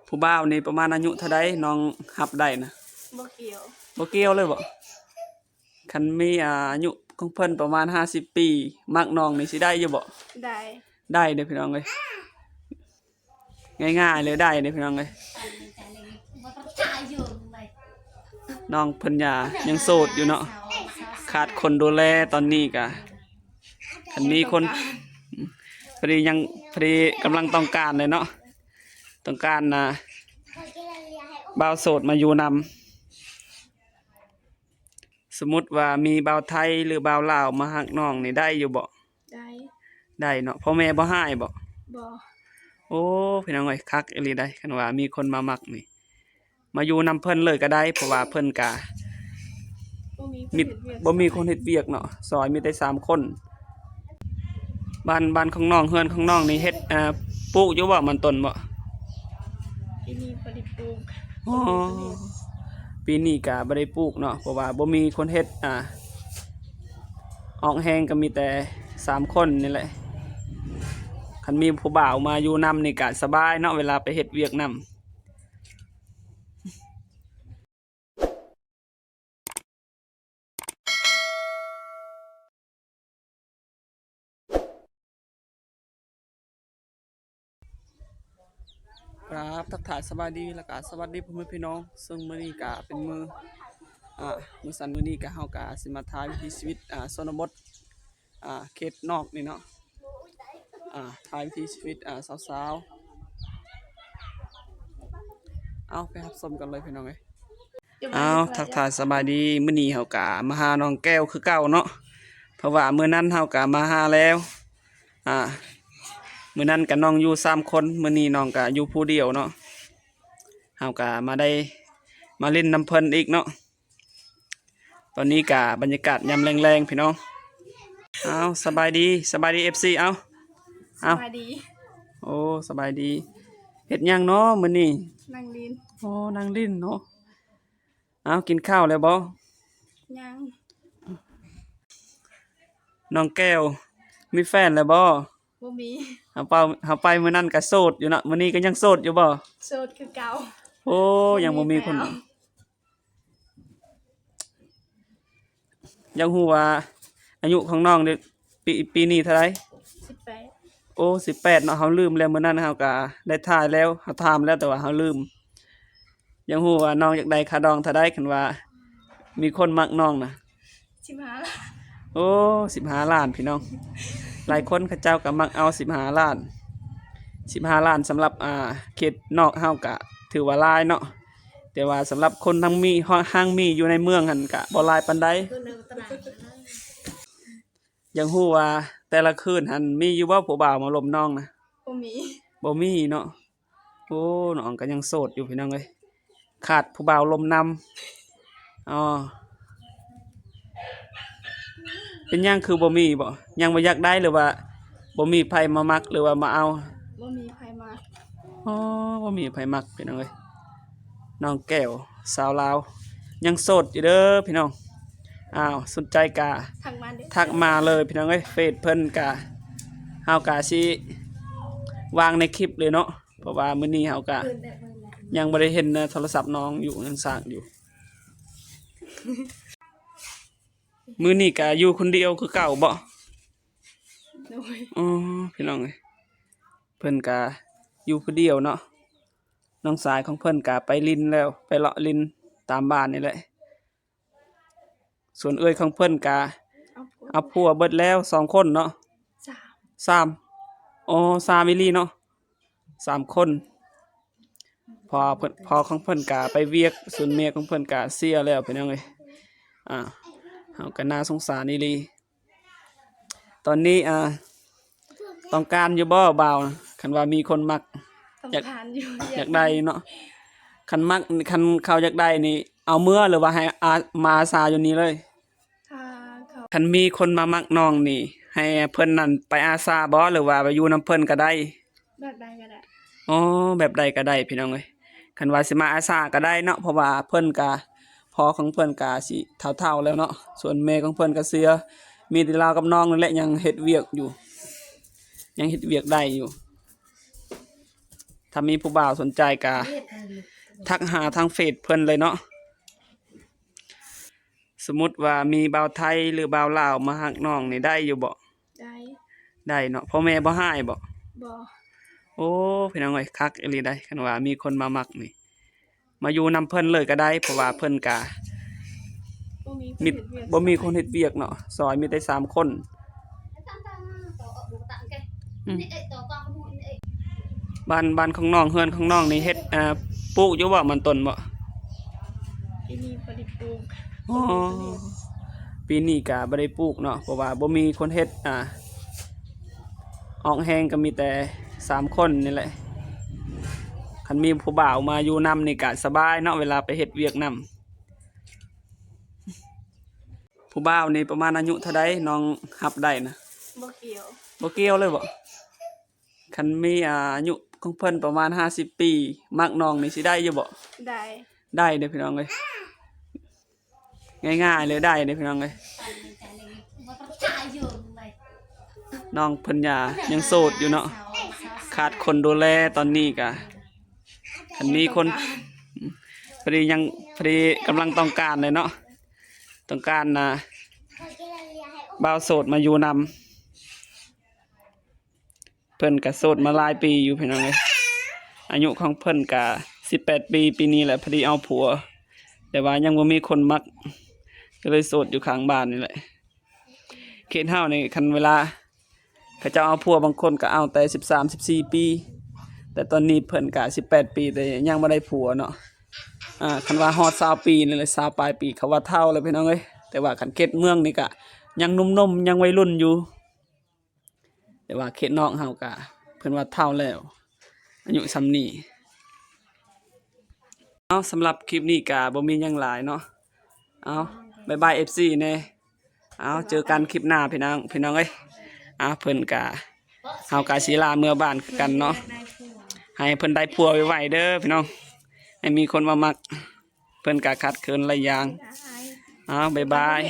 ຜູ້ບ່າວນີ້ປະມານອາຍຸເທົ່າໃດ ນ້ອງຮັບໄດ້ນະ? ບໍ່ກ່ຽວ ບໍ່ກ່ຽວເລີຍບໍ? ຄັນມີອາຍຸຂອງເພິ່ນປະມານຫ້າສິບປີ ມັກນ້ອງນີ້ຊິໄດ້ຢູ່ບໍ? ໄດ້ ໄດ້ເດີ້ພີ່ນ້ອງເອີຍ. ງ່າຍໆເລີຍ ໄດ້ເດີ້ພີ່ນ້ອງເອີຍ. ນ້ອງເພິ່ນຍາຍັງໂສດຢູ່ເນາະ ຂາດຄົນດູແລຕອນນີ້ກະ ຄັນມີຄົນ ພໍດີຍັງ ພໍດີກຳລັງຕ້ອງການເລີຍເນາະ ຕ້ອງການນະ ບ່າວໂສດມາຢູ່ນຳ. ສົມມຸດວ່າມີບ່າວໄທ ຫຼື ບ່າວລາວມາຮັກນ້ອງນີ້ໄດ້ຢູ່ບໍ່? ໄດ້ ໄດ້ເນາະ. ພໍ່ແມ່ບໍ່ຮ້າຍບໍ່? ບໍ່. ໂອ້ ພີ່ນ້ອງເອີຍ ຄັກອີ່ຫຼີໃດ໋ ຄັນວ່າມີຄົນມາມັກນີ້ ມາຢູ່ນຳເພິ່ນເລີຍກໍໄດ້ ເພາະວ່າເພິ່ນກະ ບໍ່ມີຄົນເຮັດວຽກ ບໍ່ມີຄົນເຮັດວຽກເນາະ ຊອຍມີແຕ່ສາມຄົນ. ບ້ານ ບ້ານຂອງນ້ອງ ເຮືອນຂອງນ້ອງນີ້ເຮັດ ເອີ ປູກຢູ່ບໍ່ ມັນຕົ້ນບໍ່? ປີນີ້ບໍ່ໄດ້ປູກ. ອໍ ບໍ່ມີຄົນເຮັດ ປີນີ້ກະບໍ່ໄດ້ປູກເນາະ ເພາະວ່າບໍ່ມີຄົນເຮັດ ອາ ອອກແຮງກໍມີແຕ່ສາມຄົນນີ້ແຫຼະ. ຄັນມີຜູ້ບ່າວມາຢູ່ນຳນີ້ກະສະບາຍເນາະ ເວລາໄປເຮັດວຽກນຳ. ກາບທັກທາຍສະບາຍດີ ແລ້ວກະສະຫວັດດີພໍ່ແມ່ພີ່ນ້ອງ. ເຊິ່ງມື້ນີ້ກະເປັນມື້ ອາ ມື້ສັນ ມື້ນີ້ກະ ເຮົາກະຊິມາຖ່າຍວິຖີຊີວິດ ອາ ຊົນນະບົດ ອາ ເຂດນອກນີ້ເນາະ ອາ ຖ່າຍວິຖີຊີວິດ ອາ ຊາວໆ. ເອົາ ໄປຮັບຊົມກັນເລີຍພີ່ນ້ອງເອີຍ. ເອົາ ທັກທາຍສະບາຍດີ. ມື້ນີ້ເຮົາກະມາຫານ້ອງແກ້ວຄືເກົ່າເນາະ ເພາະວ່າມື້ນັ້ນເຮົາກະມາຫາແລ້ວ ອາ ມື້ນັ້ນກະນ້ອງຢູ່ສາມຄົນ ມື້ນີ້ນ້ອງກະຢູ່ຜູ້ດຽວເນາະ. ເຮົາກະມາໄດ້ມາຫຼິ້ນນຳເພິ່ນອີກເນາະ. ຕອນນີ້ກະບັນຍາກາດຍາມແລງໆ ພີ່ນ້ອງ. ເອົາ ສະບາຍດີ ສະບາຍດີ ເອັຟຊີ ເອົາ ເອົາ ສະບາຍດີ. ໂອ້ ສະບາຍດີ. ເຮັດຫຍັງເນາະມື້ນີ້? ນັ່ງຫຼິ້ນ. ໂອ້ ນັ່ງຫຼິ້ນເນາະ. ເອົາ ກິນເຂົ້າແລ້ວບໍ່? ຍັງ. ນ້ອງແກ້ວ ມີແຟນແລ້ວບໍ່? ບໍ່ມີ. ເຮົາເປົ່າ ເຮົາໄປມື້ນັ້ນກະໂສດຢູ່ເນາະ ມື້ນີ້ກະຍັງໂສດຢູ່ບໍ່? ໂສດຄືເກົ່າ. ໂອ້ ຍັງບໍ່ມີຄົນ ບໍ່ມີໃຜເອົາ. ຢາກຮູ້ວ່າອາຍຸຂອງນ້ອງເດ ປີ ປີນີ້ເທົ່າໃດ? ສິບແປດ. ໂອ້ ສິບແປດເນາະ ເຮົາລືມແລ້ວ ມື້ນັ້ນເຮົາກະໄດ້ຖ່າຍແລ້ວ ເຮົາຖາມແລ້ວ ແຕ່ວ່າເຮົາລືມ. ຢາກຮູ້ວ່ານ້ອງຢາກໄດ້ຄ່າດອງເທົ່າໃດ ຄັນວ່າມີຄົນມັກນ້ອງນະ? ສິບຫ້າລ້ານ. ໂອ້ ສິບຫ້າລ້ານ ພີ່ນ້ອງ. ຫຼາຍຄົນເຂົາເຈົ້າກະມັກເອົາສິບຫ້າລ້ານ. ສິບຫ້າລ້ານສຳລັບ ອາ ເຂດນອກເຮົາກະຖືວ່າຫຼາຍເນາະ ແຕ່ວ່າສຳລັບຄົນຮັ່ງມີ ຮັ່ງມີຢູ່ໃນເມືອງຫັ້ນກະບໍ່ຫຼາຍປານໃດ. ຢາກຮູ້ວ່າແຕ່ລະຄືນຫັ້ນມີຢູ່ບໍ່ຜູ້ບ່າວມາລົມນ້ອງນະ? ບໍ່ມີ. ບໍ່ມີເນາະ. ໂອ້ ນ້ອງກະຍັງໂສດຢູ່ພີ່ນ້ອງເອີຍ ຂາດຜູ້ບ່າວລົມນຳ. ອໍ ເປັນຫຍັງຄືບໍ່ມີບໍ? ຍັງບໍ່ຢາກໄດ້ ຫຼືວ່າບໍ່ມີໃຜມາມັກ ຫຼືວ່າມາເອົາ? ບໍ່ມີໃຜມັກ. ອໍ ບໍ່ມີໃຜມັກ ພີ່ນ້ອງເອີຍ. ນ້ອງແກ້ວ ສາວລາວ ຍັງໂສດຢູ່ເດີພີ່ນ້ອງ. ອ້າວ ສົນໃຈກະທັກມາເດີ ທັກມາເລີຍພີ່ນ້ອງເອີຍ. ເຟສເພິ່ນກະ ເຮົາກະຊິວາງໃນຄລິບເລີຍເນາະ ເພາະວ່າມື້ນີ້ເຮົາກະຍັງບໍ່ໄດ້ເຫັນໂທລະສັບນ້ອງຢູ່ ຍັງຊາກຢູ່. ມື້ນີ້ກະຢູ່ຄົນດຽວຄືເກົ່າບໍ? ໂດຍ. ອໍ ພີ່ນ້ອງເອີຍ ເພິ່ນກະຢູ່ຜູ້ດຽວເນາະ. ນ້ອງຊາຍຂອງເພິ່ນກະໄປຫຼິ້ນແລ້ວ ໄປເລາະຫຼິ້ນຕາມບ້ານນີ້ແຫຼະ. ສ່ວນເອື້ອຍຂອງເພິ່ນກະເອົາຜົວ ເອົາຜົວເບິດແລ້ວສອງຄົນເນາະ. ສາມ. ສາມ. ໂອ້ ສາມອີ່ຫຼີເນາະ ສາມຄົນ. ພໍ່ເພິ່ນ ພໍ່ຂອງເພິ່ນກະໄປວຽກ ສ່ວນແມ່ຂອງເພິ່ນກະເສຍແລ້ວ ພີ່ນ້ອງເອີຍ. ອ້າວ ເຮົາກະໜ້າສົງສານອີ່ຫຼີ. ຕອນນີ້ ອ່າ ຕ້ອງການຢູ່ບໍ່ບ່າວ? ຄັນວ່າມີຄົນມັກ ຕ້ອງການຢູ່ ຢາກ ຢາກໄດ້ເນາະ. ຄັນມັກ ຄັນເຂົາຢາກໄດ້ນີ້ ເອົາເມືອ ຫຼືວ່າໃຫ້ ອາ ມາອາສາຢູ່ນີ້ເລີຍ? ຖ້າເຂົາ ຄັນມີຄົນມາມັກນ້ອງນີ້ ໃຫ້ເພິ່ນນັ້ນໄປອາສາບໍ່ ຫຼືວ່າໄປຢູ່ນຳເພິ່ນກະໄດ້? ແບບໃດກໍໄດ້. ອໍ ແບບໃດກໍໄດ້ພີ່ນ້ອງເອີຍ. ຄັນວ່າຊິມາອາສາກໍໄດ້ເນາະ ເພາະວ່າເພິ່ນກະ ພໍ່ຂອງເພິ່ນກະຊິເຖົ້າໆແລ້ວເນາະ ສ່ວນແມ່ຂອງເພິ່ນກະເສຍ. ມີແຕ່ລາວກັບນ້ອງນີ້ແຫຼະຍັງເຮັດວຽກຢູ່ ຍັງເຮັດວຽກໄດ້ຢູ່. ຖ້າມີຜູ້ບ່າວສົນໃຈກະທັກຫາທາງເຟສເພິ່ນເລີຍເນາະ. ສົມມຸດວ່າມີບ່າວໄທ ຫຼື ບ່າວລາວມາຮັກນ້ອງນີ້ໄດ້ຢູ່ບໍ່? ໄດ້ ໄດ້ເນາະ. ພໍ່ແມ່ບໍ່ຮ້າຍບໍ່? ບໍ່. ໂອ້ ພີ່ນ້ອງເອີຍ ຄັກອີ່ຫຼີໃດ໋ ຄັນວ່າມີຄົນມາມັກນີ້ ມາຢູ່ນຳເພິ່ນເລີຍກໍໄດ້ ເພາະວ່າເພິ່ນກະ ບໍ່ມີຄົນ ມີ ເຮັດວຽກ ບໍ່ມີຄົນເຮັດວຽກເນາະ ຊອຍມີແຕ່ສາມຄົນ. ອືມ ບ້ານ ບ້ານຂອງນ້ອງ ເຮືອນຂອງນ້ອງນີ້ເຮັດ ອ່າ ປູກຢູ່ບໍ່ ມັນຕົ້ນບໍ່? ປີນີ້ບໍ່ໄດ້ປູກ. ອໍ ປີນີ້ກະບໍ່ໄດ້ປູກເນາະ ເພາະວ່າບໍ່ມີຄົນເຮັດ ອ່າ ອອກແຮງກໍມີແຕ່ສາມຄົນນີ້ແຫຼະ. ຄັນມີຜູ້ບ່າວມາຢູ່ນຳນີ້ກະສະບາຍເນາະ ເວລາໄປເຮັດວຽກນຳ. ຜູ້ບ່າວນີ້ປະມານອາຍຸເທົ່າໃດ ນ້ອງຮັບໄດ້ນະ? ບໍ່ກ່ຽວ ບໍ່ກ່ຽວເລີຍບໍ່? ຄັນມີອາຍຸຂອງເພິ່ນປະມານຫ້າສິບປີ ມັກນ້ອງນີ້ຊິໄດ້ຢູ່ບໍ່? ໄດ້ ໄດ້ເດ້ພີ່ນ້ອງເອີຍ ງ່າຍໆເລີຍ ໄດ້ເດ້ພີ່ນ້ອງເອີຍ. ນ້ອງເພິ່ນຍາ ຍັງໂສດຢູ່ເນາະ ຂາດຄົນດູແລຕອນນີ້ກະ ຄັນມີຄົນ ພໍດີຍັງ ພໍດີກຳລັງຕ້ອງການເລີຍເນາະ ຕ້ອງການ ອ່າ ບ່າວໂສດມາຢູ່ນຳ. ເພິ່ນກະໂສດມາຫຼາຍປີຢູ່ພີ່ນ້ອງເອີຍ ອາຍຸຂອງເພິ່ນກະສິບແປດປີ ປີນີ້ແຫຼະ ພໍດີເອົາຜົວ ແຕ່ວ່າຍັງບໍ່ມີຄົນມັກ ກໍເລີຍໂສດຢູ່ຂ້າງບ້ານນີ້ແຫຼະ. ເຂດເຮົານີ້ ຄັນເວລາເຂົາເຈົ້າເອົາຜົວ ບາງຄົນກໍເອົາແຕ່ສິບສາມ ສິບສີ່ປີ ແຕ່ຕອນນີ້ເພິ່ນກະສິບແປດປີ ແຕ່ຍັງບໍ່ໄດ້ຜົວເນາະ. ອ່າ ຄັນວ່າຮອດຊາວປີນີ້ແຫຼະ ຊາວປາຍປີ ເຂົາວ່າເຖົ້າແລ້ວພີ່ນ້ອງເອີຍ. ແຕ່ວ່າຄັນເຂດເມືອງນີ້ກະຍັງໜຸ່ມໆ ຍັງໄວລຸ້ນຢູ່. ແຕ່ວ່າເຂດນອກເຮົາກະເພິ່ນວ່າເຖົ້າແລ້ວ ອາຍຸສ່ຳນີ້. ເອົາ ສຳລັບຄລິບນີ້ກະບໍ່ມີຫຍັງຫຼາຍເນາະ. ເອົາ ບາຍບາຍ ເອັຟຊີ ແດ່. ເອົາ ເຈີກັນຄລິບໜ້າພີ່ນ້ອງ ພີ່ນ້ອງເອີຍ. ເອົາ ເພິ່ນກະ ເຮົາກະຊິລາເມືອບ້ານຄືກັນເນາະ. ໃຫ້ເພິ່ນໄດ້ຜົວໄວໆເດີພີ່ນ້ອງ ໃຫ້ມີຄົນມາມັກ. ເພິ່ນກະຂາດເຂີນຫຼາຍຢ່າງ. ເອົາ ບາຍບາຍ.